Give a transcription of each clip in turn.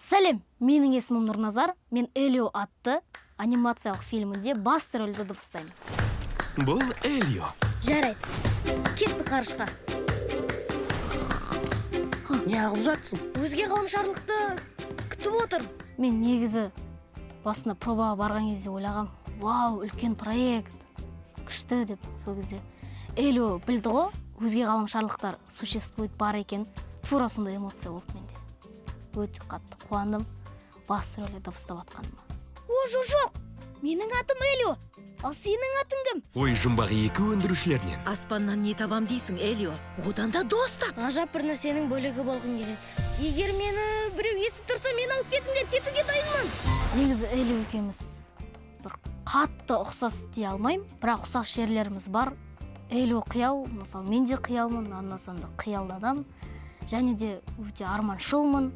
Сәлем, менің есімім Нұрназар. Мен «Элио» атты анимациялық фильмінде басты рөлді дыбыстаймын. Бұл Элио. Жарайды, кеттік ғарышқа. Неғып жатсың? Өзге ғаламшарлықты күтіп отыр. Мен негізі басында пробаға барған кезде ойлағам: «Вау, үлкен проект, күшті», – деп. Сол кезде Элио білді ғой, өзге ғаламшарлықтар существует, бар екен. Тура сондай эмоция болды менде. Өте қатты қуандым басты рөлді дыбыстап жатқаныма. О, жоқ, жоқ, менің атым Элио, ал сенің атың кім? Ой жұмбақ екі өндірушілерінен. Аспаннан не табам дейсің, Элио? Одан да дос тап. Ғажап бір нәрсенің бөлігі болғым келеді. Егер мені біреу естіп тұрса, мені алып кетіңдер, кетуге дайынмын. Негізі Элио екеуміз бір қатты ұқсас дей алмаймын, бірақ ұқсас жерлеріміз бар. Элио қиял, мысалы, мен де қиялмын, анда санда қиялданамын және де өте арманшылмын,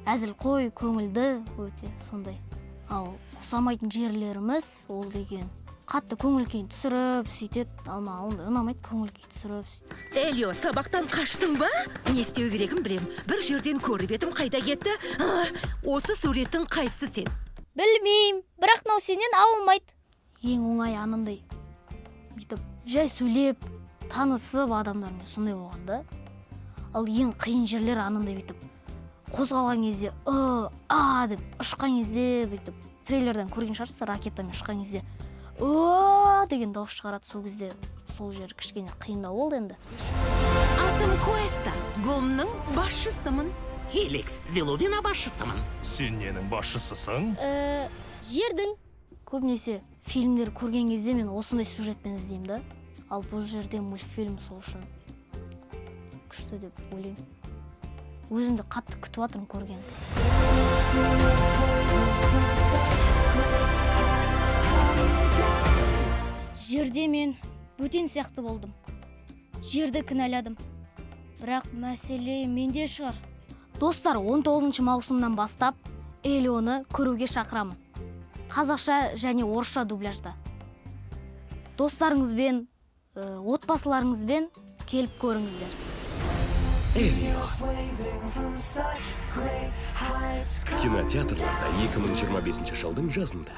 әзілқой, көңілді, өте сондай. Ал ұқсамайтын жерлеріміз ол деген қатты көңіл күйін түсіріп сөйтеді, ал маған ондай ұнамайды, көңіл күй түсіріп сөйтіп. Элио, сабақтан қаштың ба? Не істеу керегін білем. Бір жерден көріп едім, қайда кетті? А, осы суреттің қайсысы сен? Білмеймін, бірақ мынау сенен ауымайды. Ең оңай анандай бүйтіп жай сөйлеп, танысып адамдармен, сондай болған да. Ал ең қиын жерлер анандай бүйтіп қозғалған кезде, ы а деп ұшқан кезде. Бүйтіп трейлерден көрген шығарсыздар, ракетамен ұшқан кезде «ы» деген дауыс шығарады. Сол кезде сол жер кішкене қиындау болды енді. Атым Куэста, Гомның басшысымын. Хеликс, Велувина басшысымын. Сен ненің басшысысың? Жердің. Көбінесе фильмдер көрген кезде мен осындай сюжетпен іздеймін да. Ал бұл жерде мультфильм, сол үшін күшті деп ойлаймын. Өзім де қатты күтіп жатырмын көргенді. Жерде мен бөтен сияқты болдым, жерді кінәладым, бірақ мәселе менде шығар. Достар, 19 маусымнан бастап Элионы көруге шақырамын, қазақша және орысша дубляжда. Достарыңызбен, отбасыларыңызбен келіп көріңіздер. Элио. Кинотеатрларда 2025 жылдың жазында.